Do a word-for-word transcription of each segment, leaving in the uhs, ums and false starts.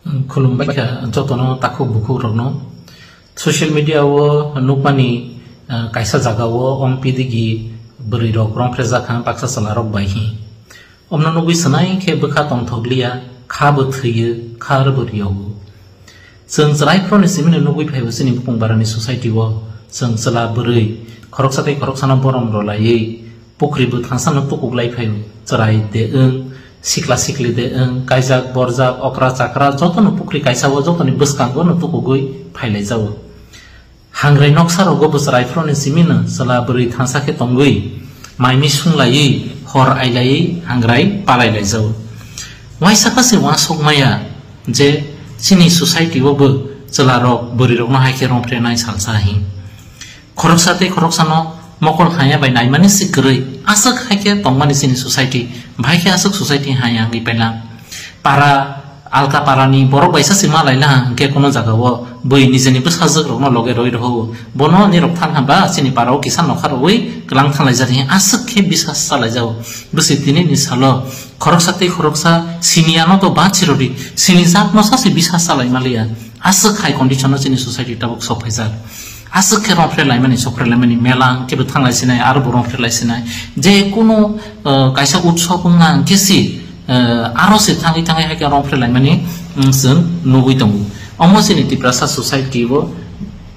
Khulumbai kha jotono takhuk bukhuk rokno. Social media o nukmani, eh, kaisa jaga o ompidigi bwrwi rok romphre jakha baksa chwla rok bai hi. Omno nugwi swnai khe bwkha tongthok liya, kha bo thwiyo, kha bo riyogo. Chwng chwrai phro ni simi no nugwi phaibo chini bupung bara ni society o. Chwng chwla bwrwi khoroksa tei khoroksa no borom rwlaiwi pukri bwthangsa no tukuk lai phaio. Chwrai de wng, sikla sikli de wng, kaijak borjak, okra chakra joto no pukri kaisa o joto ni bwskango no tukugwi phai lai jao. Hangrai noksa rogo bo chwrai phro ni simi no chwla bwrwi thansa khe tongwi, mai mi sung laiwi, hor ai laiwi hangrai palai lai jao. Waisa kha se uansuk maya je chini society o bo chwla rok bwrwi rok no hai khe romphre nai salsa hi. Khoroksa tei khoroksa no mokol haya bai naimani se kwrwi aswk hai khe tongmani chini society, bahai khe aswk society haya wngwi paila. Para, alka para ni borok bai sa se ma laila hwnkhe kuno jaga o bui nijeni bwsajwk rok no loge roi roho. Bono ni rok thang haba chini para o kisa nokha rwi kwlang thang lai jani aswk khe bisas sa lai jao. Bwswi tini ni salo khoroksa tei khoroksa siniya no to ba chirodi, sinijak no sa se bisas sa lai maliya. Aswk hai condition no chini society tabuk sok phaijak. Aswk khe romphre laimani, sokphre laimani, mela hwnkhe bo thang lai sinai, aro bo romphre lai sinai. Je kuno, uh, kaisa utsob wngna hwnkhe si, uh, aro se thangwi thangwi hai khe romphre laimani, mm, chwng nugwi tongo. Omo chini Tiprasa society o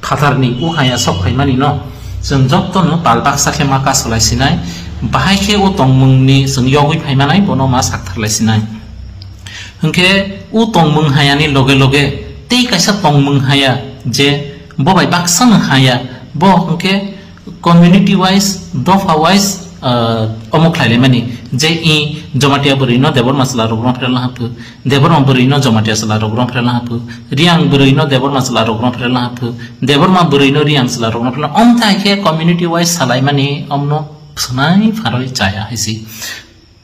phatharni o haya sok phaimani no chwng jotono pal baksa khe ma kasolai sinai. Bahai khe o tongmungni chwng yogwi phaimanai bono ma saktharlai sinai. Hwnkhe o tongmung hayani loge loge tei kaisa tongmung haya je bo bai baksa no haya, bo hwnkhe community wise, dopha wise, ah, omo khlai laimani je i Jomatia bwrwi no Debbarma chwla rok romphre laha phu, Debbarma bwrwi no Jomatia chwla rok romphre laha phu, Riang bwrwi no Debbarma chwla rok romphre laha phu, Debbarma bwrwi no Riang chwla rok romphre laha phu. Omthai khe community wise salaimani omno swnai pharwi chaya hai si.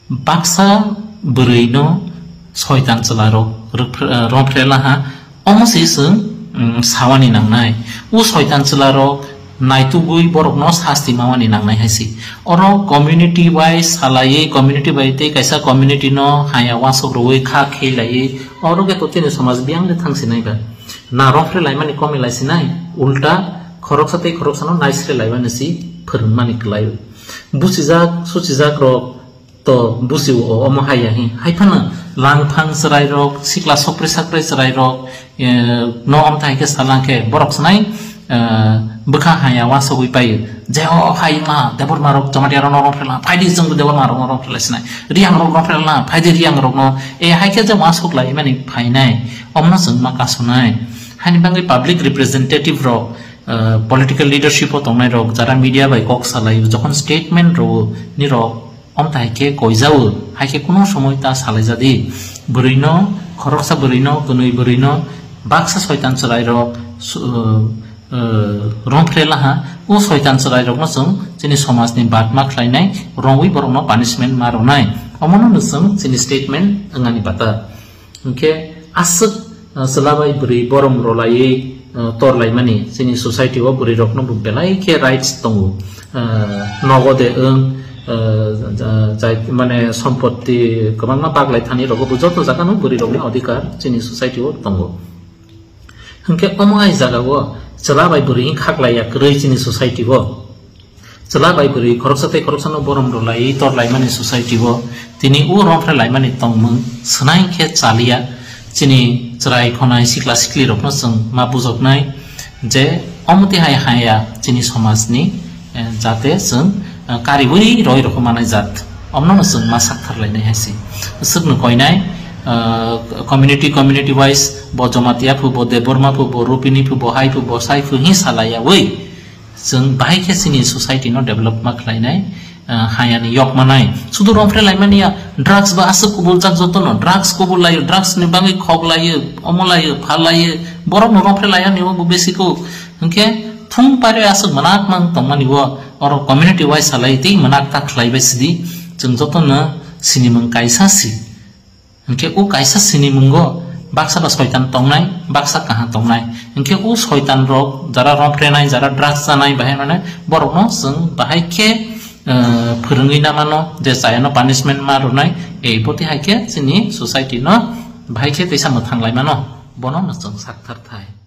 Baksa bwrwi no soitan chwla rok rwphr-, eh, romphre laha, omo se chwng, mm, sawani nangnai. O soitan chwla rok naitugwi borok no sasti mawani nangnai hai se. Oro community bai salaiwi, community bai tei kaisa community no haya wasok rwui kha khe laiwi, oro khe to chini somaj biyang le thang sinai ba. Na romphre laimani komi lai sinai, ulta khoroksa tei khoroksa no naisre laimani si phwrwngmani kwlai. Buchijak, suchijak rok to busi o omo hai ya hi. Hai phano langphang chwrai rok, sikla sokpri sakpri chwrai rok, eh, no omthai khe salang khe borok swnai, eh, bwkha haya wasogwi paio. Je o hai ma Debbarma rok Jamatia rok no romphre la, phaidi chwng Debbarma rok no romphre lai sinai. Riang rok romphre la, phaidi Riang rok no. E hai khe je wasok lai mani phainai. Omno chwng ma kasonai. Haini bagwi public representative rok, eh, political leadership o tongnai rok, jara media bai kok salai, jokhon statement rwo ni rok, omta hai khe koijao, hai khe kuno somoi ta salai jadi. Bwrwi no, khoroksa bwrwi no, kwnwi bwrwi no, baksa soitan chwrai rok, su-, uh, uh, romphre laha, o soitan chwrai rok no chwng chini somaj ni batma khlainai, rongwi borok no punishment ma rwnai. Omono no chwng chini statement wngani bata. Hwnkhe aswk, ah, chwla bai bwrwi borom rwlaiwi, ah, torlaimani chini society o bwrwi rokno bo belai khe rights tongo. Ah, nogo de wng, ah, ja-, jai, mane, sompotti kwbangma baglai thani rogo bo joto jagano bwrwi rokni odhikar chini society o tongo. Hwnkhe omo hai jagao chwla bai bwrwi khaklaiya kwrwi chini society o. Chwla bai bwrwi khoroksa tei khoroksano borom rwlaiwi torlaimani society o tini o romphre laimani tongmung swnai khe chaliya. Chini chwrai khonai sikla sikli rokno chwng ma bujoknai je omo twi hai haya chini somajni, eh, jate chwng, eh, kariwi roi rokho manai jat. Omno no chwng ma sakthar lainai hai se. Swkno koinai, eh, community, community wise bo Jomatia phu, bo Debbarma phu, bo Rupini phu, bo hai phu, bo sai phu hi salaiyawi. Chwng bahai khe chini society no develop ma khlainai, ah, hayani yok manai. Sudu romphre laimani ya, drugs ba aswk kubul jak joto no, drugs kubul laio, drugs ni bagwi khok laio, omo laio, phal laio, borok no romphre laiyani o bo besi kuk. Hwnkhe thung pare aswk manak mang tongmani o, oro community wise salai tei manak ta khlai bai sidi. Chwng joto no sinimung kaisa si. Hwnkhe o kaisa sinimungo baksa ba soitan tongnai, baksa kaham tongnai. Hwnkhe o soitan rok jara romprenai, jara drugs chanai, bahai mane borokno chwng bahai khe, eh, phwrwngwi namano je chayano punishment ma rwnai, ei botwi hai khe chini society no Bahai khe teisa mwthang lai mano, bono no chwng sakthar thai.